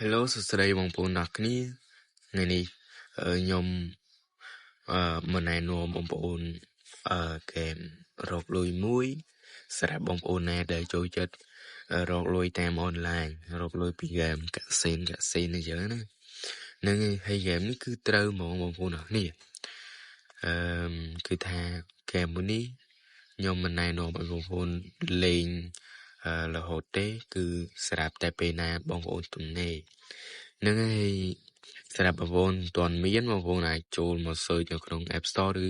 Hello សួស្តីបងប្អូនទាំងអស់គ្នាថ្ងៃនេះខ្ញុំមកណែនាំបងប្អូនហ្គេមរកលុយមួយសម្រាប់បងប្អូនណាដែលចូលចិត្តរកលុយតាមអនឡាញរកលុយពីហ្គេមកាក់សេនកាក់សេនអញ្ចឹងណាហ្នឹងហើយហ្គេមនេះគឺត្រូវហ្មងបងប្អូនទាំងអស់គ្នាអឺគឺថាហ្គេមមួយនេះខ្ញុំមិនណែនាំឲ្យបងប្អូនលេងរហូតទេគឺស្រាប់តែពេលណាបងប្អូនទំនេរហ្នឹងហើយសម្រាប់បងប្អូនមិនទាន់មានបងប្អូនអាចចូលមក search នៅក្នុង App Store ឬ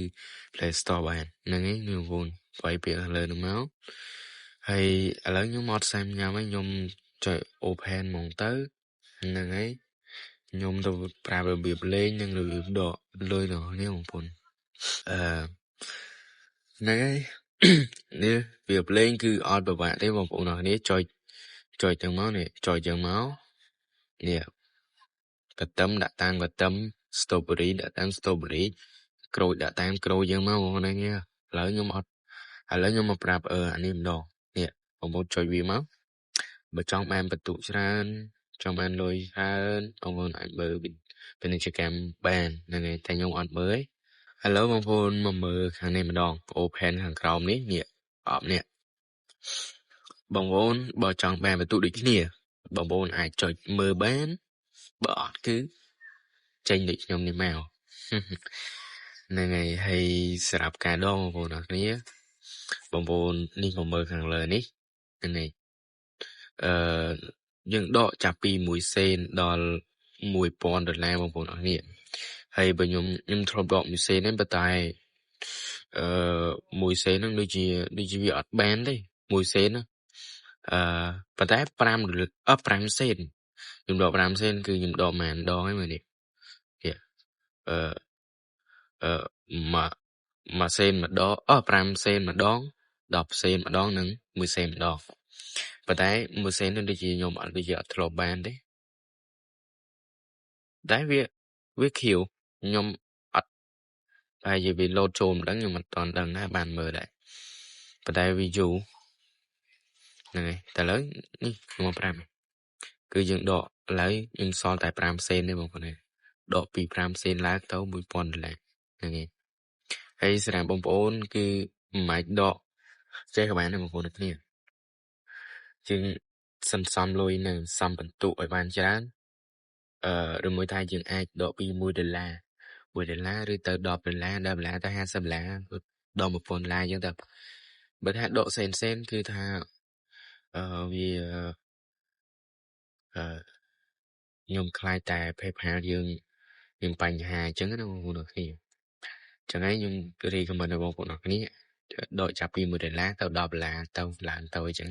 Play Store បានហ្នឹងហើយបងប្អូនវាយពាក្យខាងលើហ្នឹងមកហើយឥឡូវខ្ញុំអត់សែមញ៉ាំហើយខ្ញុំចុច open ហ្មងទៅហ្នឹងហើយខ្ញុំទៅប្រាប់របៀបលេងនិងរបៀបដកលុយរបស់គ្នាបងប្អូនអឺហ្នឹងហើយនេះរបៀបលេងគឺអត់ពិបាកទេបងប្អូនអរគ្នាចុចចុចទាំងមកនេះចុចចឹងមកនេះកទឹមដាក់តាមកទឹម strawberry ដាក់តាម strawberry ក្រូចដាក់តាមក្រូចយើងមកបងប្អូននេះឥឡូវខ្ញុំអត់ឥឡូវខ្ញុំមកប្រាប់អឺអានេះម្ដងនេះបងប្អូនចុចវាមកបើចង់បានបន្ទុកច្រើនចង់បានលុយច្រើនបងប្អូនអាចមើលពាណិជ្ជកម្មបានហ្នឹងហើយតែខ្ញុំអត់មើលទេឥឡូវបងប្អូនមកមើលខាងនេះម្ដង open ខាងក្រោមនេះនេះអបនេះបងប្អូនបើចង់បានបន្ទុកដូចគ្នាបងប្អូនអាចចុចមើលបានបើអត់គឺចេញដូចខ្ញុំនេះមកហ្នឹងហើយហើយសម្រាប់ការដងបងប្អូនអរគ្នាបងប្អូននេះមកមើលខាងលើនេះនេះអឺយើងដកចាប់ពី1សេនដល់1000ដុល្លារបងប្អូនអរគ្នាហើយបើខ្ញុំធ្លាប់ដក1សេនហ្នឹងប៉ុន្តែអឺ1សេនហ្នឹងដូចជាវាអត់បានទេ1សេនណាអឺប៉ុន្តែ5ដុល្លារអឺ5សេនខ្ញុំដក5សេនគឺខ្ញុំដកប៉ុន្មានដងហើយមើលនេះអឺអឺមួយមួយសេនម្ដងអឺ5សេនម្ដង10សេនម្ដងនិង1សេនម្ដងប៉ុន្តែ1សេននេះដូចជាខ្ញុំអត់ដូចជាអត់ធ្លាប់បានទេតែវាខៀវខ្ញុំអត់ប្រហែលជាវាលោតចូលមិនដឹងខ្ញុំមិនតន់ដឹងដែរបានមើលដែរប៉ុន្តែវាយូរហ្នឹងហើយតែឥឡូវនេះខ្ញុំមកប្រាប់គឺយើងដកឥឡូវខ្ញុំសល់តែ5សេនទេបងប្អូនដកពី5សេនឡើងទៅ1000ដុល្លារហ្នឹងហើយហើយសម្រាប់បងប្អូនគឺមិនអាចដកចេះក៏បានដែរបងប្អូនគ្នាជាងសន្សំលុយនិងសំបន្ទុកឲ្យបានច្រើនអឺឬមួយថាយើងអាចដកពី1ដុល្លារ1ដុល្លារឬទៅ10ដុល្លារ10ដុល្លារទៅ50ដុល្លារដល់1000ដុល្លារអញ្ចឹងទៅបើថាដកសេនសេនគឺថាអឺវាអឺខ្ញុំខ្លាចតែ PayPal យើងមានបញ្ហាអញ្ចឹងណាបងប្អូនគ្នាអញ្ចឹងហើយខ្ញុំ recommend ឲ្យបងប្អូនគ្នាដកចាប់ពី1ដុល្លារទៅ10ដុល្លារទៅឡើងទៅអញ្ចឹង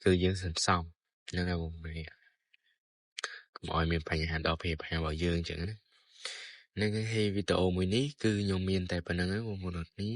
គឺយើងសន្សំហ្នឹងហើយបងប្អូនកុំឲ្យមានបញ្ហាដល់ PayPal របស់យើងអញ្ចឹងណាហ្នឹងហើយវីដេអូមួយនេះគឺខ្ញុំមានតែប៉ុណ្្នឹងហើយបងប្អូនគ្នា